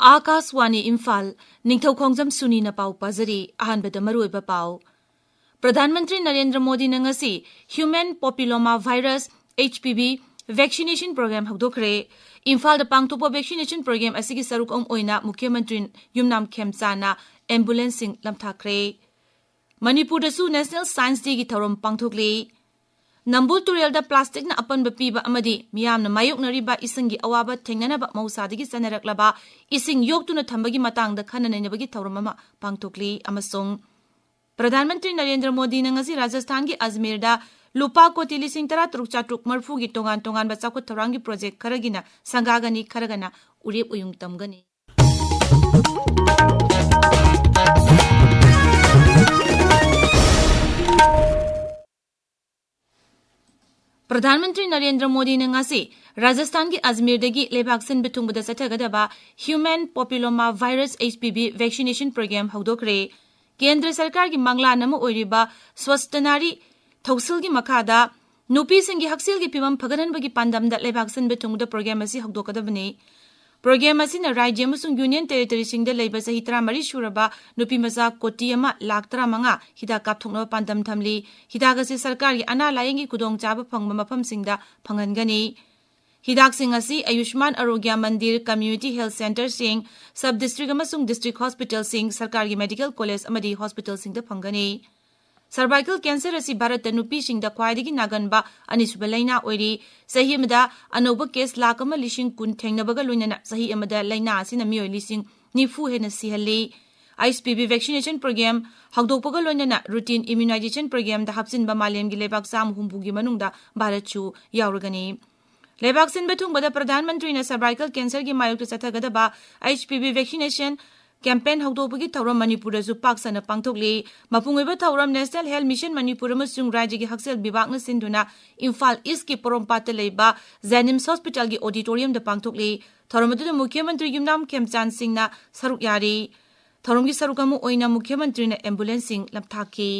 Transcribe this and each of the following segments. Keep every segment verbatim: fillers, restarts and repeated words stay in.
ꯑꯥꯀꯥꯁꯋꯥꯅꯤ ꯏꯝꯐꯥꯜ, ꯅꯤꯡꯊꯧꯈꯣꯡꯖꯝ ꯁꯨꯅꯤꯅ ꯄꯥꯎ ꯄꯥꯖꯔꯤ꯫ ꯑꯍꯥꯟꯕꯗ ꯃꯔꯨꯑꯣꯏꯕ ꯄꯥꯎ꯫ ꯄ꯭ꯔꯙꯥꯟ ꯃꯟꯇ꯭ꯔꯤ ꯅꯔꯦꯟꯗ꯭ꯔ ꯃꯣꯗꯤꯅ ꯉꯁꯤ Human Papilloma Virus, H P V, vaccination program ꯍꯧꯗꯣꯛꯈ꯭ꯔꯦ꯫ ꯏꯝꯐꯥꯜꯗ ꯄꯥꯡꯊꯣꯛꯄ vaccination program ꯑꯁꯤꯒꯤ ꯁꯔꯨꯛ ꯑꯃ ꯑꯣꯏꯅ ꯃꯨꯈ꯭ꯌ ꯃꯟꯇ꯭ꯔꯤ ꯌꯨꯝꯅꯥꯝ ꯈꯦꯝꯆꯥꯟꯅ ambulanceꯁꯤꯡ ꯂꯝꯊꯥꯈ꯭ꯔꯦ꯫ ꯃꯅꯤꯄꯨꯔꯗꯁꯨ National Science Dayꯒꯤ ꯊꯧꯔꯝ ꯄꯥꯡꯊꯣꯛꯂꯤ꯫ ꯅꯝꯕꯨꯜ ꯇꯨꯔꯦꯜꯗ plasticꯅ ꯑꯄꯟꯕ ꯄꯤꯕ ꯑꯃꯗꯤ ꯃꯤꯌꯥꯝꯅ ꯃꯥꯌꯣꯛꯅꯔꯤꯕ ꯏꯁꯤꯡꯒꯤ ꯑꯋꯥꯕ ꯊꯦꯡꯅꯅꯕ ꯃꯍꯧꯁꯥꯗꯒꯤ ꯆꯠꯅꯔꯛꯂꯕ ꯏꯁꯤꯡ ꯌꯣꯛꯇꯨꯅ ꯊꯝꯕꯒꯤ ꯃꯇꯥꯡꯗ ꯈꯟꯅ ꯅꯩꯅꯕꯒꯤ ꯊꯧꯔꯝ ꯑꯃ ꯄꯥꯡꯊꯣꯛꯂꯤ꯫ ꯑꯃꯁꯨꯡ ꯄ꯭ꯔꯙꯥꯟ ꯃꯟꯇ꯭ꯔꯤ ꯅꯔꯦꯟꯗ꯭ꯔ ꯃꯣꯗꯤꯅ ꯉꯁꯤ ꯔꯥꯖꯁꯊꯥꯟꯒꯤ ꯑꯖꯃꯤꯔꯗ ꯂꯨꯄꯥ ꯀꯣꯇꯤ ꯂꯤꯁꯤꯡ ꯇꯔꯥ ꯇꯔꯨꯛ ꯆꯥꯇ꯭ꯔꯨꯛ ꯃꯔꯤꯐꯨꯒꯤ ꯇꯣꯉꯥꯟ ꯇꯣꯉꯥꯟꯕ ꯆꯥꯎꯈꯠ ꯊꯧꯔꯥꯡꯒꯤ project ꯈꯔꯒꯤꯅ ꯁꯪꯒꯥꯒꯅꯤ, ꯈꯔꯒꯅ ꯎꯔꯦꯞ ꯎꯌꯨꯡ ꯇꯝꯒꯅꯤ꯫ ꯄ꯭ꯔꯙꯥꯟ ꯃꯟꯇ꯭ꯔꯤ ꯅꯔꯦꯟꯗ꯭ꯔ ꯃꯣꯗꯤꯅ ꯉꯁꯤ ꯔꯥꯖꯁꯊꯥꯟꯒꯤ ꯑꯖꯃꯤꯔꯗꯒꯤ ꯂꯩꯕꯥꯛ ꯁꯤꯟꯕ ꯊꯨꯡꯕꯗ ꯆꯠꯊꯒꯗꯕ Human Papilloma Virus, H P V, vaccination program ꯍꯧꯗꯣꯛꯈ꯭ꯔꯦ꯫ ꯀꯦꯟꯗ꯭ꯔ ꯁꯔꯀꯥꯔꯒꯤ ꯃꯪꯂꯥꯟ ꯑꯃ ꯑꯣꯏꯔꯤꯕ ꯁ꯭ꯋꯁꯊ ꯅꯥꯔꯤ ꯊꯧꯁꯤꯜꯒꯤ ꯃꯈꯥꯗ ꯅꯨꯄꯤꯁꯤꯡꯒꯤ ꯍꯛꯁꯦꯜꯒꯤ ꯐꯤꯕꯝ ꯐꯒꯠꯍꯟꯕꯒꯤ ꯄꯥꯟꯗꯝꯗ ꯂꯩꯕꯥꯛ ꯁꯤꯟꯕ ꯊꯨꯡꯕꯗ program ꯑꯁꯤ ꯍꯧꯗꯣꯛꯀꯗꯕꯅꯤ꯫ Program ꯑꯁꯤꯅ ꯔꯥꯖ꯭ꯌ ꯑꯃꯁꯨꯡ union territoryꯁꯤꯡꯗ ꯂꯩꯕ ꯆꯍꯤ ꯇꯔꯥꯃꯔꯤ ꯁꯨꯔꯕ ꯅꯨꯄꯤ ꯃꯆꯥ ꯀꯣꯇꯤ ꯑꯃ ꯂꯥꯈ ꯇꯔꯥꯃꯉꯥ ꯍꯤꯗꯥꯛ ꯀꯥꯞꯊꯣꯛꯅꯕ ꯄꯥꯟꯗꯝ ꯊꯝꯂꯤ꯫ ꯍꯤꯗꯥꯛ ꯑꯁꯤ ꯁꯔꯀꯥꯔꯒꯤ ꯑꯅꯥ ꯂꯥꯌꯦꯡꯒꯤ ꯈꯨꯗꯣꯡꯆꯥꯕ ꯐꯪꯕ ꯃꯐꯝꯁꯤꯡꯗ ꯐꯪꯍꯟꯒꯅꯤ꯫ ꯍꯤꯗꯥꯛꯁꯤꯡ ꯑꯁꯤ ꯑꯌꯨꯁꯃꯥꯟ ꯑꯔꯣꯒ꯭ꯌ ꯃꯟꯗꯤꯔ, community health centreꯁꯤꯡ, sub district ꯑꯃꯁꯨꯡ district hospitalꯁꯤꯡ, ꯁꯔꯀꯥꯔꯒꯤ medical college ꯑꯃꯗꯤ hospitalꯁꯤꯡꯗ ꯐꯪꯒꯅꯤ꯫ Cervical cancer ꯑꯁꯤ ꯚꯥꯔꯠꯇ ꯅꯨꯄꯤꯁꯤꯡꯗ ꯈ꯭ꯋꯥꯏꯗꯒꯤ ꯅꯥꯒꯟꯕ ꯑꯅꯤꯁꯨꯕ ꯂꯥꯏꯅꯥ ꯑꯣꯏꯔꯤ꯫ ꯆꯍꯤ ꯑꯃꯗ ꯑꯅꯧꯕ case ꯂꯥꯈ ꯑꯃ ꯂꯤꯁꯤꯡ ꯀꯨꯟ ꯊꯦꯡꯅꯕꯒ ꯂꯣꯏꯅꯅ ꯆꯍꯤ ꯑꯃꯗ ꯂꯥꯏꯅꯥ ꯑꯁꯤꯅ ꯃꯤꯑꯣꯏ ꯂꯤꯁꯤꯡ ꯅꯤꯐꯨ ꯍꯦꯟꯅ ꯁꯤꯍꯜꯂꯤ꯫ H P V vaccination program ꯍꯧꯗꯣꯛꯄꯒ ꯂꯣꯏꯅꯅ routine immunization programꯗ ꯍꯥꯞꯆꯤꯟꯕ ꯃꯥꯂꯦꯝꯒꯤ ꯂꯩꯕꯥꯛ ꯆꯥꯝꯃ ꯍꯨꯝꯐꯨꯒꯤ ꯃꯅꯨꯡꯗ ꯚꯥꯔꯠꯁꯨ ꯌꯥꯎꯔꯒꯅꯤ꯫ ꯂꯩꯕꯥꯛ ꯁꯤꯟꯕ ꯊꯨꯡꯕꯗ ꯄ꯭ꯔꯙꯥꯟ ꯃꯟꯇ꯭ꯔꯤꯅ cervical cancerꯒꯤ ꯃꯥꯌꯣꯛꯇ ꯆꯠꯊꯒꯗꯕ H P V vaccination campaign ꯍꯧꯗꯣꯛꯄꯒꯤ ꯊꯧꯔꯝ ꯃꯅꯤꯄꯨꯔꯗꯁꯨ ꯄꯥꯛ ꯁꯟꯅ ꯄꯥꯡꯊꯣꯛꯂꯤ꯫ ꯃꯄꯨꯡ ꯑꯣꯏꯕ ꯊꯧꯔꯝ National Health Mission ꯃꯅꯤꯄꯨꯔ ꯑꯃꯁꯨꯡ ꯔꯥꯖ꯭ꯌꯒꯤ ꯍꯛꯁꯦꯜ ꯕꯤꯚꯥꯒꯅ ꯁꯤꯟꯗꯨꯅ ꯏꯝꯐꯥꯜ Eastꯀꯤ ꯄꯣꯔꯣꯝꯄꯥꯠꯇ ꯂꯩꯕ JNIMS hospitalꯒꯤ auditoriumꯗ ꯄꯥꯡꯊꯣꯛꯂꯤ꯫ ꯊꯧꯔꯝ ꯑꯗꯨꯗ ꯃꯨꯈ꯭ꯌ ꯃꯟꯇ꯭ꯔꯤ ꯌꯨꯝꯅꯥꯝ ꯈꯦꯝꯆꯥꯟ ꯁꯤꯡꯅ ꯁꯔꯨꯛ ꯌꯥꯔꯤ꯫ ꯊꯧꯔꯝꯒꯤ ꯁꯔꯨꯛ ꯑꯃ ꯑꯣꯏꯅ ꯃꯨꯈ꯭ꯌ ꯃꯟꯇ꯭ꯔꯤꯅ ambulanceꯁꯤꯡ ꯂꯝꯊꯥꯈꯤ꯫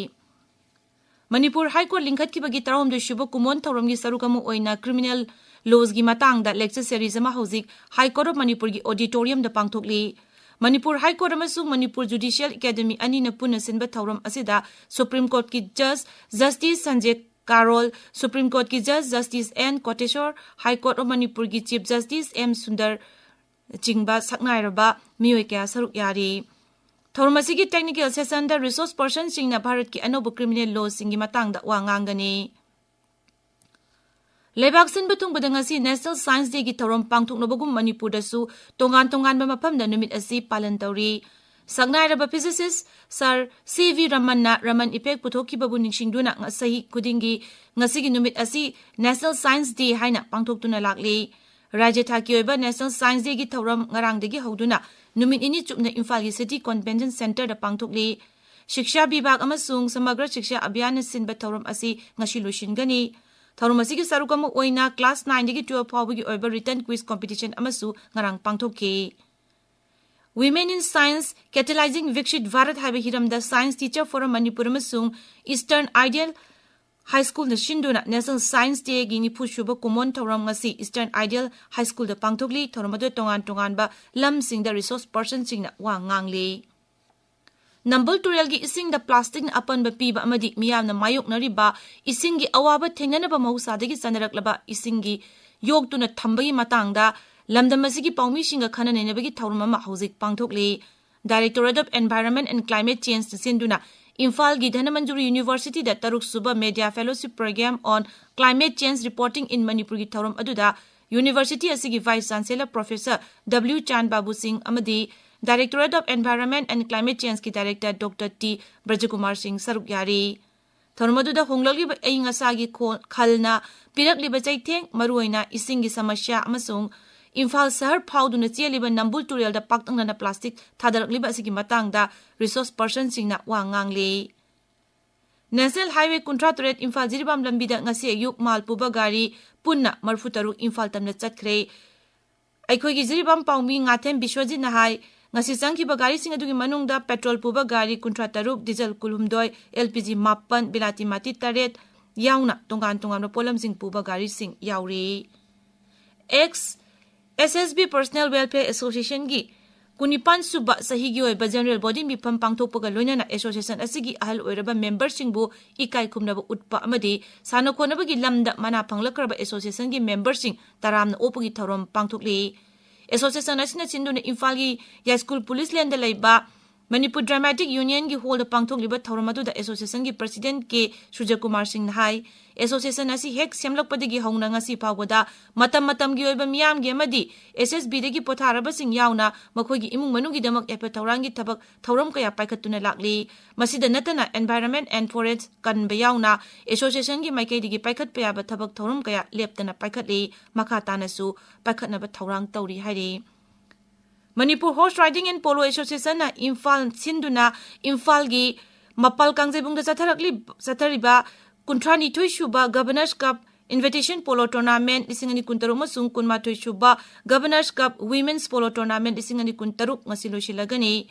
ꯃꯅꯤꯄꯨꯔ High Court ꯂꯤꯡꯈꯠꯈꯤꯕꯒꯤ ꯇꯔꯥꯍꯨꯝꯗꯣꯏ ꯁꯨꯕ ꯀꯨꯃꯣꯟ ꯊꯧꯔꯝꯒꯤ ꯁꯔꯨꯛ ꯑꯃ ꯑꯣꯏꯅ criminal Laws ꯒꯤ ꯃꯇꯥꯡꯗ lecture series ꯑꯃ ꯍꯧꯖꯤꯛ High Court of ꯃꯅꯤꯄꯨꯔꯒꯤ auditorium ꯗ ꯄꯥꯡꯊꯣꯛꯂꯤ꯫ ꯃꯅꯤꯄꯨꯔ High Court ꯑꯃꯁꯨꯡ ꯃꯅꯤꯄꯨꯔ Judicial Academy ꯑꯅꯤꯅ ꯄꯨꯟꯅ ꯁꯤꯟꯕ ꯊꯧꯔꯝ ꯑꯁꯤꯗ Supreme Court ꯀꯤ Judge Justice Sanjay Karol, Supreme Court ꯀꯤ Judge Justice N Kotiswar, High Court of ꯃꯅꯤꯄꯨꯔꯒꯤ Chief Justice ꯑꯦꯝ ꯁꯨꯟꯗꯔ ꯆꯤꯡꯕ ꯁꯛꯅꯥꯏꯔꯕ ꯃꯤꯑꯣꯏ ꯀꯌꯥ ꯁꯔꯨꯛ ꯌꯥꯔꯤ꯫ ꯊꯧꯔꯝ ꯑꯁꯤꯒꯤ technical session ꯗ resource person ꯁꯤꯡꯅ ꯚꯥꯔꯠꯀꯤ ꯑꯅꯧꯕ criminal law ꯁꯤꯡꯒꯤ ꯃꯇꯥꯡꯗ ꯋꯥ ꯉꯥꯡꯒꯅꯤ꯫ ꯂꯩꯕꯥꯛ ꯁꯤꯟꯕ ꯊꯨꯡꯕꯗ ꯉꯁꯤ National Science Day ꯒꯤ ꯊꯧꯔꯝ ꯄꯥꯡꯊꯣꯛꯅꯕꯒꯨꯝ ꯃꯅꯤꯄꯨꯔꯗꯁꯨ ꯇꯣꯉꯥꯟ ꯇꯣꯉꯥꯟꯕ ꯃꯐꯝꯗ ꯅꯨꯃꯤꯠ ꯑꯁꯤ ꯄꯥꯂꯟ ꯇꯧꯔꯤ꯫ ꯁꯛꯅꯥꯏꯔꯕ physicist Sir ꯁꯤ ꯚꯤ ꯔꯃꯟꯅ Raman effect ꯄꯨꯊꯣꯛꯈꯤꯕꯕꯨ ꯅꯤꯡꯁꯤꯡꯗꯨꯅ ꯉ-, ꯆꯍꯤ ꯈꯨꯗꯤꯡꯒꯤ ꯉꯁꯤꯒꯤ ꯅꯨꯃꯤꯠ ꯑꯁꯤ National Science Day ꯍꯥꯏꯅ ꯄꯥꯡꯊꯣꯛꯇꯨꯅ ꯂꯥꯛꯂꯤ꯫ ꯔꯥꯖ꯭ꯌ ꯊꯥꯛꯀꯤ ꯑꯣꯏꯕ National Science Day ꯒꯤ ꯊꯧꯔꯝ ꯉꯔꯥꯡꯗꯒꯤ ꯍꯧꯗꯨꯅ ꯅꯨꯃꯤꯠ ꯅꯤꯅꯤ ꯆꯨꯞꯅ ꯏꯝꯐꯥꯜꯒꯤ City Convention Centre ꯗ ꯄꯥꯡꯊꯣꯛꯂꯤ꯫ ꯁꯤꯛꯁꯥ ꯚꯤꯚꯥꯒ ꯑꯃꯁꯨꯡ ꯁꯃꯒ꯭ꯔ ꯁꯤꯛꯁꯥ ꯑꯚꯤꯌꯥꯟꯅ ꯁꯤꯟꯕ ꯊꯧꯔꯝ ꯑꯁꯤ ꯉꯁꯤ ꯂꯣꯏꯁꯤꯟꯒꯅꯤ꯫ ꯊꯧꯔꯝ ꯑꯁꯤꯒꯤ ꯁꯔꯨꯛ ꯑꯃ ꯑꯣꯏꯅ class nine ꯗꯒꯤ twelve ꯐꯥꯎꯕꯒꯤ ꯑꯣꯏꯕ written quiz competition ꯑꯃꯁꯨ ꯉꯔꯥꯡ ꯄꯥꯡꯊꯣꯛꯈꯤ꯫ Women in Science, Catalyzing Viksit Bharat ꯍꯥꯏꯕ ꯍꯤꯔꯝꯗ Science Teacher Forum ꯃꯅꯤꯄꯨꯔ ꯑꯃꯁꯨꯡ Eastern Ideal High School ꯅ ꯁꯤꯟꯗꯨꯅ National Science Day ꯒꯤ ꯅꯤꯐꯨ ꯁꯨꯕ ꯀꯨꯝꯑꯣꯟ ꯊꯧꯔꯝ ꯉꯁꯤ Eastern Ideal High School ꯗ ꯄꯥꯡꯊꯣꯛꯂꯤ꯫ ꯊꯧꯔꯝ ꯑꯗꯨꯗ ꯇꯣꯉꯥꯟ ꯇꯣꯉꯥꯟꯕ ꯂꯝꯁꯤꯡꯗ resource person ꯁꯤꯡꯅ ꯋꯥ ꯉꯥꯡꯂꯤ꯫ ꯅꯝꯕꯨꯜ ꯇꯨꯔꯦꯜꯒꯤ ꯏꯁꯤꯡꯗ plastic ꯅ ꯑꯄꯟꯕ ꯄꯤꯕ ꯑꯃꯗꯤ ꯃꯤꯌꯥꯝꯅ ꯃꯥꯌꯣꯛꯅꯔꯤꯕ ꯏꯁꯤꯡꯒꯤ ꯑꯋꯥꯕ ꯊꯦꯡꯅꯅꯕ ꯃꯍꯧꯁꯥꯗꯒꯤ ꯆꯠꯅꯔꯛꯂꯕ ꯏꯁꯤꯡꯒꯤ ꯌꯣꯛꯇꯨꯅ ꯊꯝꯕꯒꯤ ꯃꯇꯥꯡꯗ ꯂꯝꯗꯝ ꯑꯁꯤꯒꯤ ꯄꯥꯎꯃꯤꯁꯤꯡꯒ ꯈꯟꯅ ꯅꯩꯅꯕꯒꯤ ꯊꯧꯔꯝ ꯑꯃ ꯍꯧꯖꯤꯛ ꯄꯥꯡꯊꯣꯛꯂꯤ꯫ Directorate of Environment and Climate Change ꯅ ꯁꯤꯟꯗꯨꯅ ꯏꯝꯐꯥꯜꯒꯤ ꯙꯅꯃꯟꯖꯨꯔꯤ University ꯗ ꯇꯔꯨꯛ ꯁꯨꯕ Media Fellowship Program on Climate Change Reporting in Manipur ꯒꯤ ꯊꯧꯔꯝ ꯑꯗꯨꯗ University ꯑꯁꯤꯒꯤ Vice Chancellor Professor W ꯆꯥꯟ ꯕꯥꯕꯨ ꯁꯤꯡ ꯑꯃꯗꯤ Directorate of Environment and Climate Change ꯀꯤ Director Doctor ꯇꯤ ꯕ꯭ꯔꯖꯀꯨꯃꯥꯔ ꯁꯤꯡ ꯁꯔꯨꯛ ꯌꯥꯔꯤ꯫ ꯊꯧꯔꯝ ꯑꯗꯨꯗ ꯍꯣꯡꯂꯛꯂꯤꯕ ꯑꯏꯪ ꯑꯁꯥꯒꯤ ꯈꯣ-, ꯈꯜꯅ ꯄꯤꯔꯛꯂꯤꯕ ꯆꯩꯊꯦꯡ, ꯃꯔꯨꯑꯣꯏꯅ ꯏꯁꯤꯡꯒꯤ ꯁꯃꯁ꯭ꯌꯥ ꯑꯃꯁꯨꯡ ꯏꯝꯐꯥꯜ ꯁꯍꯔ ꯐꯥꯎꯗꯨꯅ ꯆꯦꯜꯂꯤꯕ ꯅꯝꯕꯨꯜ ꯇꯨꯔꯦꯜꯗ ꯄꯥꯛꯇꯛꯅꯅ plastic ꯊꯥꯗꯔꯛꯂꯤꯕ ꯑꯁꯤꯒꯤ ꯃꯇꯥꯡꯗ resource person ꯁꯤꯡꯅ ꯋꯥ ꯉꯥꯡꯂꯤ꯫ National Highway ꯀꯨꯟꯊ꯭ꯔꯥ ꯇꯔꯦꯠ ꯏꯝꯐꯥꯜ ꯖꯤꯔꯤꯕꯥꯝ ꯂꯝꯕꯤꯗ ꯉꯁꯤ ꯑꯌꯨꯛ ꯃꯥꯜ ꯄꯨꯕ ꯒꯥꯔꯤ ꯄꯨꯟꯅ ꯃꯔꯤꯐꯨ ꯇꯔꯨꯛ ꯏꯝꯐꯥꯜ ꯇꯝꯅ ꯆꯠꯈ꯭ꯔꯦ꯫ ꯑꯩꯈꯣꯏꯒꯤ ꯖꯤꯔꯤꯕꯥꯝ ꯄꯥꯎꯃꯤ ꯉꯥꯊꯦꯝ ꯕꯤꯁ꯭ꯋꯖꯤꯠꯅ ꯍꯥꯏ, ꯉꯁꯤ ꯆꯪꯈꯤꯕ ꯒꯥꯔꯤꯁꯤꯡ ꯑꯗꯨꯒꯤ ꯃꯅꯨꯡꯗ petrol ꯄꯨꯕ ꯒꯥꯔꯤ ꯀꯨꯟꯊ꯭ꯔꯥ ꯇꯔꯨꯛ, diesel ꯀꯨꯟꯍꯨꯝꯗꯣꯏ, L P G ꯃꯥꯄꯟ, ꯕꯤꯂꯥꯇꯤ ꯃꯥꯇꯤ ꯇꯔꯦꯠ ꯌꯥꯎꯅ ꯇꯣꯉꯥꯟ ꯇꯣꯉꯥꯟꯕ ꯄꯣꯠꯂꯝꯁꯤꯡ ꯄꯨꯕ ꯒꯥꯔꯤꯁꯤꯡ ꯌꯥꯎꯔꯤ꯫ ꯑꯦꯛꯁ ꯑꯦꯁ ꯑꯦꯁ ꯕꯤ ꯄꯔꯁꯅꯦꯜ ꯋꯦꯜꯐꯤꯌꯔ ꯑꯦꯁꯣꯁꯤꯌꯦꯁꯟꯒꯤ ꯀꯨꯟꯅꯤꯄꯥꯟ ꯁꯨꯕ ꯆꯍꯤꯒꯤ ꯑꯣꯏꯕ ꯖꯦꯅꯔꯦꯜ ꯕꯣꯗꯤ ꯃꯤꯐꯝ ꯄꯥꯡꯊꯣꯛꯄꯒ ꯂꯣꯏꯅꯅ ꯑꯦꯁꯣꯁꯤꯌꯦꯁꯟ ꯑꯁꯤꯒꯤ ꯑꯍꯜ ꯑꯣꯏꯔꯕ ꯃꯦꯝꯕꯔꯁꯤꯡꯕꯨ ꯏꯀꯥꯏ ꯈꯨꯝꯅꯕ ꯎꯠꯄ ꯑꯃꯗꯤ ꯁꯥꯟꯅ ꯈꯣꯠꯅꯕꯒꯤ ꯂꯝꯗ ꯃꯅꯥ ꯐꯪꯂꯛꯈ꯭ꯔꯕ ꯑꯦꯁꯣꯁꯤꯌꯦꯁꯟꯒꯤ ꯃꯦꯝꯕꯔꯁꯤꯡ ꯇꯔꯥꯝꯅ ꯑꯣꯛꯄꯒꯤ ꯊꯧꯔꯝ ꯄꯥꯡꯊꯣꯛꯂꯤ꯫ ꯑꯦꯁꯣꯁꯤꯌꯦꯁꯟ ꯑꯁꯤꯅ ꯁꯤꯟꯗꯨꯅ ꯏꯝꯐꯥꯜꯒꯤ ꯌꯥꯏꯁ꯭ꯀꯨꯜ ꯄꯨꯂꯤꯁ ꯂꯦꯟꯗ ꯂꯩꯕ ꯃꯅꯤꯄꯨꯔ ꯗ꯭ꯔꯃꯥꯇꯤꯛ ꯌꯨꯅꯤꯌꯟꯒꯤ ꯍꯣꯜꯗ ꯄꯥꯡꯊꯣꯛꯂꯤꯕ ꯊꯧꯔꯝ ꯑꯗꯨꯗ ꯑꯦꯁꯣꯁꯤꯌꯦꯁꯟꯒꯤ ꯄ꯭ꯔꯁꯤꯗꯦꯟꯠ ꯀꯦ ꯁꯨꯔꯖꯀꯨꯃꯥꯔ ꯁꯤꯡꯅ ꯍꯥꯏ, ꯑꯦꯁꯣꯁꯤꯌꯦꯁꯟ ꯑꯁꯤ ꯍꯦꯛ ꯁꯦꯝꯂꯛꯄꯗꯒꯤ ꯍꯧꯅ ꯉꯁꯤ ꯐꯥꯎꯕꯗ ꯃꯇꯝ ꯃꯇꯝꯒꯤ ꯑꯣꯏꯕ ꯃꯤꯌꯥꯝꯒꯤ ꯑꯃꯗꯤ ꯑꯦꯁ ꯑꯦꯁ ꯕꯤꯗꯒꯤ ꯄꯣꯊꯥꯔꯕꯁꯤꯡ ꯌꯥꯎꯅ ꯃꯈꯣꯏꯒꯤ ꯏꯃꯨꯡ ꯃꯅꯨꯡꯒꯤꯗꯃꯛ ꯌꯥꯏꯐ ꯊꯧꯔꯥꯡꯒꯤ ꯊꯕꯛ ꯊꯧꯔꯝ ꯀꯌꯥ ꯄꯥꯏꯈꯠꯇꯨꯅ ꯂꯥꯛꯂꯤ꯫ ꯃꯁꯤꯗ ꯅꯠꯇꯅ Environment and Forest ꯀꯟꯕ ꯌꯥꯎꯅ ꯑꯦꯁꯣꯁꯤꯌꯦꯁꯟꯒꯤ ꯃꯥꯏꯀꯩꯗꯒꯤ ꯄꯥꯏꯈꯠꯄ ꯌꯥꯕ ꯊꯕꯛ ꯊꯧꯔꯝ ꯀꯌꯥ ꯂꯦꯞꯇꯅ ꯄꯥꯏꯈꯠꯂꯤ꯫ ꯃꯈꯥ ꯇꯥꯅꯁꯨ ꯄꯥꯏꯈꯠꯅꯕ ꯊꯧꯔꯥꯡ ꯇꯧꯔꯤ ꯍꯥꯏꯔꯤ꯫ Manipur horse riding and polo ꯑꯦꯁꯣꯁꯤꯌꯦꯁꯟꯅ ꯏꯝꯐꯥꯜ ꯁꯤꯟꯗꯨꯅ ꯏꯝꯐꯥꯜꯒꯤ ꯃꯄꯥꯜ ꯀꯥꯡꯖꯩꯕꯨꯡꯗ ꯆꯠꯊꯔꯛꯂꯤ, ꯆꯠꯊꯔꯤꯕ ꯀꯨꯟꯊ꯭ꯔꯥꯅꯤꯊꯣꯏ ꯁꯨꯕ governor's cup invitation polo tournament ꯂꯤꯁꯤꯡ ꯑꯅꯤ ꯀꯨꯟꯇꯔꯨꯛ ꯑꯃꯁꯨꯡ ꯀꯨꯟꯃꯥꯊꯣꯏ ꯁꯨꯕ governor's cup women's polo tournament ꯂꯤꯁꯤꯡ ꯑꯅꯤ ꯀꯨꯟꯇꯔꯨꯛ ꯉꯁꯤ ꯂꯣꯏꯁꯤꯜꯂꯒꯅꯤ꯫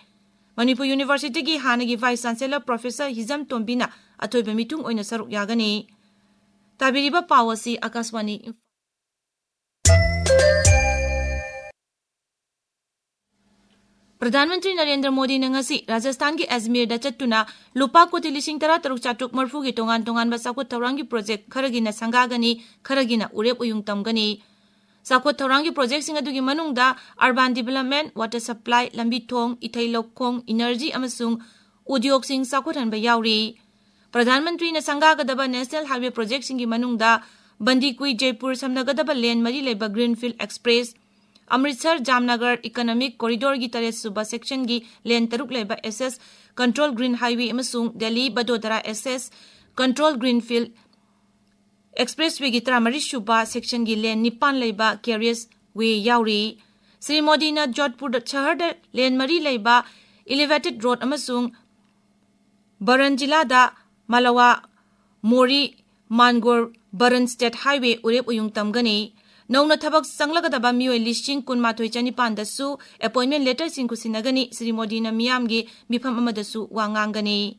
ꯃꯅꯤꯄꯨꯔ ꯌꯨꯅꯤꯚꯔꯁꯤꯇꯤꯒꯤ ꯍꯥꯟꯅꯒꯤ ꯚꯥꯏꯁ ꯆꯥꯟꯁꯦꯂꯔ ꯄ꯭ꯔꯣꯐꯦꯁꯔ ꯍꯤꯖꯝ ꯇꯣꯝꯕꯤꯅ ꯑꯊꯣꯏꯕ ꯃꯤꯊꯨꯡ ꯑꯣꯏꯅ ꯁꯔꯨꯛ ꯌꯥꯒꯅꯤ꯫ ꯇꯥꯕꯤꯔꯤꯕ ꯄꯥꯎ ꯑꯁꯤ ꯑꯀꯥꯁꯕꯥꯅꯤ ꯏꯝꯐꯥꯜ꯫ ꯄ꯭ꯔꯙꯥꯟ ꯃꯟꯇ꯭ꯔꯤ ꯅꯔꯦꯟꯗ꯭ꯔ ꯃꯣꯗꯤꯅ ꯉꯁꯤ ꯔꯥꯖꯁꯊꯥꯟꯒꯤ ꯑꯖꯃꯤꯔꯗ ꯆꯠꯇꯨꯅ ꯂꯨꯄꯥ ꯀꯣꯇꯤ ꯂꯤꯁꯤꯡ ꯇꯔꯥ ꯇꯔꯨꯛ ꯆꯥꯇ꯭ꯔꯨꯛ ꯃꯔꯐꯨꯒꯤ ꯇꯣꯉꯥꯟ ꯇꯣꯉꯥꯟꯕ ꯆꯥꯎꯈꯠ ꯊꯧꯔꯥꯡꯒꯤ ꯄ꯭ꯔꯣꯖꯦꯛ ꯈꯔꯒꯤꯅ ꯁꯪꯒꯥꯒꯅꯤ, ꯈꯔꯒꯤꯅ ꯎꯔꯦꯞ ꯎꯌꯨꯡ ꯇꯝꯒꯅꯤ꯫ ꯆꯥꯎꯈꯠ ꯊꯧꯔꯥꯡꯒꯤ ꯄ꯭ꯔꯣꯖꯦꯛꯁꯤꯡ ꯑꯗꯨꯒꯤ ꯃꯅꯨꯡꯗ urban development, water supply, ꯂꯝꯕꯤ ꯊꯣꯡ, ꯏꯊꯩ ꯂꯧꯈꯣꯡ, energy ꯑꯃꯁꯨꯡ ꯎꯗ꯭ꯌꯣꯒꯁꯤꯡ ꯆꯥꯎꯈꯠꯍꯟꯕ ꯌꯥꯎꯔꯤ꯫ ꯄ꯭ꯔꯙꯥꯟ ꯃꯟꯇ꯭ꯔꯤꯅ ꯁꯪꯒꯥꯒꯗꯕ ꯅꯦꯁꯅꯦꯜ ꯍꯥꯏꯋꯦ ꯄ꯭ꯔꯣꯖꯦꯛꯁꯤꯡꯒꯤ ꯃꯅꯨꯡꯗ ꯕꯟꯗꯤꯀꯨꯏ ꯖꯩꯄꯨꯔ ꯁꯝꯅꯒꯗꯕ ꯂꯦꯟ ꯃꯔꯤ ꯂꯩꯕ ꯒ꯭ꯔꯤꯟꯐꯤꯜꯗ ꯑꯦꯛꯁꯄ꯭ꯔꯦꯁ, ꯑꯃ꯭ꯔꯤꯠꯁꯔ ꯖꯥꯝꯅꯒꯔ ꯏꯀꯣꯅꯣꯃꯤꯛ ꯀꯣꯔꯤꯗꯣꯔꯒꯤ ꯇꯔꯦꯠ ꯁꯨꯕ ꯁꯦꯛꯁꯟꯒꯤ ꯂꯦꯟ ꯇꯔꯨꯛ ꯂꯩꯕ ꯑꯦꯁ ꯑꯦꯁ ꯀꯟꯇ꯭ꯔꯣꯜ ꯒ꯭ꯔꯤꯟ ꯍꯥꯏꯋꯦ ꯑꯃꯁꯨꯡ ꯗꯦꯜꯂꯤ ꯕꯗꯣꯗꯔꯥ ꯑꯦꯁ ꯑꯦꯁ ꯀꯟꯇ꯭ꯔꯣꯜ ꯒ꯭ꯔꯤꯟꯐꯤꯜꯗ ꯑꯦꯛꯁꯄ꯭ꯔꯦꯁꯋꯦꯒꯤ ꯇꯔꯥꯃꯔꯤ ꯁꯨꯕ ꯁꯦꯛꯁꯟꯒꯤ ꯂꯦꯟ ꯅꯤꯄꯥꯟ ꯂꯩꯕ ꯀꯦꯔꯤꯌꯁ ꯋꯦ ꯌꯥꯎꯔꯤ꯫ ꯁ꯭ꯔꯤ ꯃꯣꯗꯤꯅ ꯖꯣꯙꯄꯨꯔ ꯁꯍꯔꯗ ꯂꯦꯟ ꯃꯔꯤ ꯂꯩꯕ ꯏꯂꯤꯚꯦꯇꯦꯗ ꯔꯣꯗ ꯑꯃꯁꯨꯡ ꯕꯔꯟ ꯖꯤꯂꯥꯗ ꯃꯥꯂꯋꯥ ꯃꯣꯔꯤ ꯃꯥꯟꯒꯣꯔ ꯕꯔꯟ ꯁ꯭ꯇꯦꯠ ꯍꯥꯏꯋꯦ ꯎꯔꯦꯞ ꯎꯌꯨꯡ ꯇꯝꯒꯅꯤ꯫ ꯅꯧꯅ ꯊꯕꯛ ꯆꯪꯂꯒꯗꯕ ꯃꯤꯑꯣꯏ ꯂꯤꯁꯤꯡ ꯀꯨꯟꯃꯥꯊꯣꯏ ꯆꯅꯤꯄꯥꯟꯗꯁꯨ ꯑꯦꯄꯣꯏꯟꯃꯦꯟ ꯂꯦꯇꯔꯁꯤꯡ ꯈꯨꯠꯁꯤꯟꯅꯒꯅꯤ꯫ ꯁ꯭ꯔꯤ ꯃꯣꯗꯤꯅ ꯃꯤꯌꯥꯝꯒꯤ ꯃꯤꯐꯝ ꯑꯃꯗꯁꯨ ꯋꯥ ꯉꯥꯡꯒꯅꯤ꯫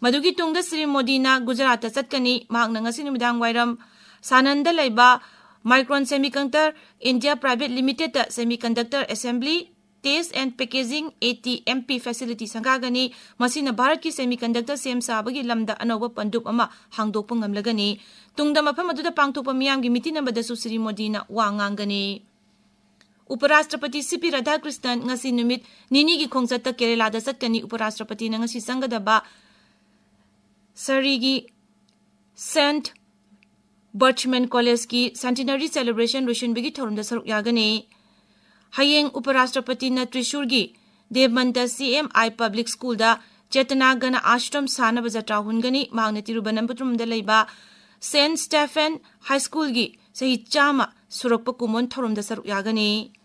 ꯃꯗꯨꯒꯤ ꯇꯨꯡꯗ ꯁ꯭ꯔꯤ ꯃꯣꯗꯤꯅ ꯒꯨꯖꯔꯥꯠꯇ ꯆꯠꯀꯅꯤ꯫ ꯃꯍꯥꯛꯅ ꯉꯁꯤ ꯅꯨꯃꯤꯗꯥꯡ ꯋꯥꯏꯔꯝ ꯁꯥꯅꯟꯗ ꯂꯩꯕ Micron Semiconductor India Private Limitedꯇ Semiconductor Assembly, Test and Packaging, A T M P, facility ꯁꯪꯒꯥꯒꯅꯤ꯫ ꯃꯁꯤꯅ ꯚꯥꯔꯠꯀꯤ semiconductor ꯁꯦꯝ ꯁꯥꯕꯒꯤ ꯂꯝꯗ ꯑꯅꯧꯕ ꯄꯟꯗꯨꯞ ꯑꯃ ꯍꯥꯡꯗꯣꯛꯄ ꯉꯝꯂꯒꯅꯤ꯫ ꯇꯨꯡꯗ ꯃꯐꯝ ꯑꯗꯨꯗ ꯄꯥꯡꯊꯣꯛꯄ ꯃꯤꯌꯥꯝꯒꯤ ꯃꯤꯇꯤꯟ ꯑꯃꯗꯁꯨ ꯁ꯭ꯔꯤ ꯃꯣꯗꯤꯅ ꯋꯥ ꯉꯥꯡꯒꯅꯤ꯫ ꯎꯄꯔꯥꯁꯇ꯭ꯔꯄꯇꯤ ꯁꯤ ꯄꯤ ꯔꯥꯙꯥꯀ꯭ꯔꯤꯁꯅꯟ ꯉꯁꯤ ꯅꯨꯃꯤꯠ ꯅꯤꯅꯤꯒꯤ ꯈꯣꯡꯆꯠꯇ ꯀꯦꯔꯦꯂꯥꯗ ꯆꯠꯀꯅꯤ꯫ ꯎꯄꯔꯥꯁꯇ꯭ꯔꯄꯇꯤꯅ ꯉꯁꯤ ꯆꯪꯒꯗꯕ ꯁꯔꯤꯒꯤ Saint Berchmans Collegeꯀꯤ centenary celebration ꯂꯣꯏꯁꯤꯟꯕꯒꯤ ꯊꯧꯔꯝꯗ ꯁꯔꯨꯛ ꯌꯥꯒꯅꯤ꯫ ꯍꯌꯦꯡ ꯎꯄꯔꯥꯁꯇ꯭ꯔꯄꯇꯤꯅ ꯇ꯭ꯔꯤꯁꯨꯔꯒꯤ ꯗꯦꯕꯃꯟꯇ C M I Public Schoolꯗ ꯆꯦꯇꯅꯥ ꯒꯅ ꯑꯥꯁ꯭ꯔꯝ ꯁꯥꯅꯕ ꯖꯇ꯭ꯔꯥ ꯍꯨꯟꯒꯅꯤ꯫ ꯃꯍꯥꯛꯅ ꯇꯤꯔꯨꯕꯅꯟꯇꯄꯨꯔꯝꯗ ꯂꯩꯕ Saint Stephen High Schoolꯒꯤ ꯆꯍꯤ ꯆꯥꯝꯃ ꯁꯨꯔꯛꯄ ꯀꯨꯝꯑꯣꯟ ꯊꯧꯔꯝꯗ ꯁꯔꯨꯛ ꯌꯥꯒꯅꯤ꯫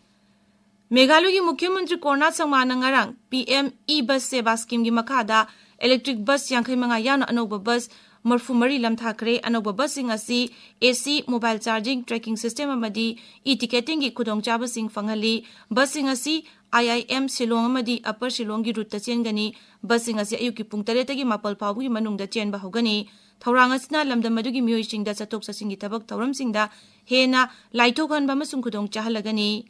ꯃꯦꯘꯥꯂꯌꯒꯤ ꯃꯨꯈ꯭ꯌ ꯃꯟꯇ꯭ꯔꯤ ꯀꯣꯔꯅꯥ ꯁꯪꯃꯥꯅ ꯉꯔꯥꯡ P M E Bus Seva Schemeꯒꯤ ꯃꯈꯥꯗ electric bus ꯌꯥꯡꯈꯩ ꯃꯉꯥ ꯌꯥꯎꯅ ꯑꯅꯧꯕ bus ꯃꯔꯤꯐꯨ ꯃꯔꯤ ꯂꯝꯊꯥꯈ꯭ꯔꯦ꯫ ꯑꯅꯧꯕ busꯁꯤꯡ ꯑꯁꯤ A C, mobile charging, tracking system ꯑꯃꯗꯤ e-ticketingꯒꯤ ꯈꯨꯗꯣꯡꯆꯥꯕꯁꯤꯡ ꯐꯪꯍꯜꯂꯤ꯫ Busꯁꯤꯡ ꯑꯁꯤ I I M Shillong ꯑꯃꯗꯤ Upper Shillongꯒꯤ routeꯇ ꯆꯦꯟꯒꯅꯤ꯫ Busꯁꯤꯡ ꯑꯁꯤ ꯑꯌꯨꯛꯀꯤ ꯄꯨꯡ ꯇꯔꯦꯠꯇꯒꯤ ꯃꯥꯄꯜ ꯐꯥꯎꯕꯒꯤ ꯃꯅꯨꯡꯗ ꯆꯦꯟꯕ ꯍꯧꯒꯅꯤ꯫ ꯊꯧꯔꯥꯡ ꯑꯁꯤꯅ ꯂꯝꯗꯝ ꯑꯗꯨꯒꯤ ꯃꯤꯑꯣꯏꯁꯤꯡꯗ ꯆꯠꯊꯣꯛ ꯆꯠꯁꯤꯟꯒꯤ ꯊꯕꯛ ꯊꯧꯔꯝꯁꯤꯡꯗ ꯍꯦꯟꯅ ꯂꯥꯏꯊꯣꯛꯍꯟꯕ ꯑꯃꯁꯨꯡ ꯈꯨꯗꯣꯡ ꯆꯥꯍꯜꯂꯒꯅꯤ꯫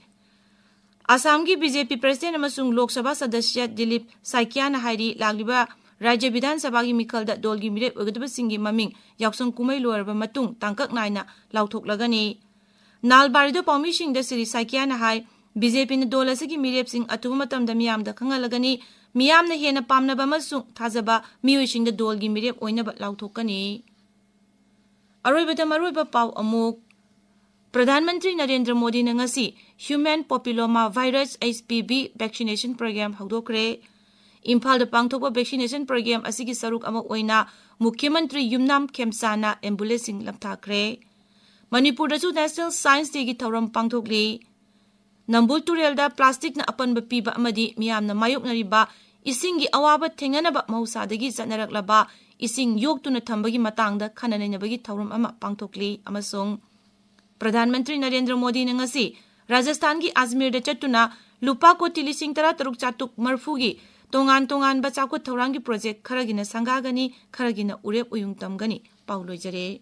ꯑꯁꯥꯝꯒꯤ B J P president ꯑꯃꯁꯨꯡ ꯂꯣꯛ ꯁꯚꯥ ꯁꯗꯁ꯭ꯌ ꯗꯤꯂꯤꯞ ꯁꯥꯏꯀꯤꯌꯥꯅ ꯍꯥꯏꯔꯤ, ꯂꯥꯛꯂꯤꯕ ꯔꯥꯖ꯭ꯌ ꯕꯤꯙꯥꯟ ꯁꯚꯥꯒꯤ ꯃꯤꯈꯜꯗ ꯗꯣꯜꯒꯤ ꯃꯤꯔꯦꯞ ꯑꯣꯏꯒꯗꯕꯁꯤꯡꯒꯤ ꯃꯃꯤꯡ ꯌꯥꯎꯁꯪ ꯀꯨꯝꯍꯩ ꯂꯣꯏꯔꯕ ꯃꯇꯨꯡ ꯇꯥꯡꯀꯛ ꯅꯥꯏꯅ ꯂꯥꯎꯊꯣꯛꯂꯒꯅꯤ꯫ ꯅꯥꯜꯕꯥꯔꯤꯗꯣ ꯄꯥꯎꯃꯤꯁꯤꯡꯗ ꯁ꯭ꯔꯤ ꯁꯥꯏꯀꯤꯌꯥꯅ ꯍꯥꯏ, B J Pꯅ ꯗꯣꯜ ꯑꯁꯤꯒꯤ ꯃꯤꯔꯦꯞꯁꯤꯡ ꯑꯊꯨꯕ ꯃꯇꯝꯗ ꯃꯤꯌꯥꯝꯗ ꯈꯪꯍꯜꯂꯒꯅꯤ꯫ ꯃꯤꯌꯥꯝꯅ ꯍꯦꯟꯅ ꯄꯥꯝꯅꯕ ꯑꯃꯁꯨꯡ ꯊꯥꯖꯕ ꯃꯤꯑꯣꯏꯁꯤꯡꯗ ꯗꯣꯜꯒꯤ ꯃꯤꯔꯦꯞ ꯑꯣꯏꯅꯕ ꯂꯥꯎꯊꯣꯛꯀꯅꯤ꯫ ꯑꯔꯣꯏꯕꯗ ꯃꯔꯨꯑꯣꯏꯕ ꯄꯥꯎ ꯑꯃꯨꯛ꯫ ꯄ꯭ꯔꯙꯥꯟ ꯃꯟꯇ꯭ꯔꯤ ꯅꯔꯦꯟꯗ꯭ꯔ ꯃꯣꯗꯤꯅ ꯉꯁꯤ Human Papilloma Virus, H P V, vaccination program ꯍꯧꯗꯣꯛꯈ꯭ꯔꯦ꯫ ꯏꯝꯐꯥꯜꯗ ꯄꯥꯡꯊꯣꯛꯄ vaccination program ꯑꯁꯤꯒꯤ ꯁꯔꯨꯛ ꯑꯃ ꯑꯣꯏꯅ ꯃꯨꯈ꯭ꯌ ꯃꯟꯇ꯭ꯔꯤ ꯌꯨꯝꯅꯥꯝ ꯈꯦꯝꯆꯥꯅ ambulanceꯁꯤꯡ ꯂꯝꯊꯥꯈ꯭ꯔꯦ꯫ ꯃꯅꯤꯄꯨꯔꯗꯁꯨ National Science Dayꯒꯤ ꯊꯧꯔꯝ ꯄꯥꯡꯊꯣꯛꯂꯤ꯫ ꯅꯝꯕꯨꯜ ꯇꯨꯔꯦꯜꯗ plasticꯅ ꯑꯄꯟꯕ ꯄꯤꯕ ꯑꯃꯗꯤ ꯃꯤꯌꯥꯝꯅ ꯃꯥꯌꯣꯛꯅꯔꯤꯕ ꯏꯁꯤꯡꯒꯤ ꯑꯋꯥꯕ ꯊꯦꯡꯅꯅꯕ ꯃꯍꯧꯁꯥꯗꯒꯤ ꯆꯠꯅꯔꯛꯂꯕ ꯏꯁꯤꯡ ꯌꯣꯛꯇꯨꯅ ꯊꯝꯕꯒꯤ ꯃꯇꯥꯡꯗ ꯈꯟꯅ ꯅꯩꯅꯕꯒꯤ ꯊꯧꯔꯝ ꯑꯃ ꯄꯥꯡꯊꯣꯛꯂꯤ ꯑꯃꯁꯨꯡ ꯄ꯭ꯔꯙꯥꯟ ꯃꯟꯇ꯭ꯔꯤ ꯅꯔꯦꯟꯗ꯭ꯔ ꯃꯣꯗꯤꯅ ꯉꯁꯤ ꯔꯥꯖꯁꯊꯥꯟꯒꯤ ꯑꯖꯃꯤꯔꯗ ꯆꯠꯇꯨꯅ ꯂꯨꯄꯥ ꯀꯣꯇꯤ ꯂꯤꯁꯤꯡ ꯇꯔꯥ ꯇꯔꯨꯛ ꯆꯥꯇ꯭ꯔꯨꯛ ꯃꯔꯤꯐꯨꯒꯤ ꯇꯣꯉꯥꯟ ꯇꯣꯉꯥꯟꯕ ꯆꯥꯎꯈꯠ ꯊꯧꯔꯥꯡꯒꯤ project ꯈꯔꯒꯤꯅ ꯁꯪꯒꯥꯒꯅꯤ, ꯈꯔꯒꯤꯅ ꯎꯔꯦꯞ ꯎꯌꯨꯡ ꯇꯝꯒꯅꯤ꯫ ꯄꯥꯎ ꯂꯣꯏꯖꯔꯦ꯫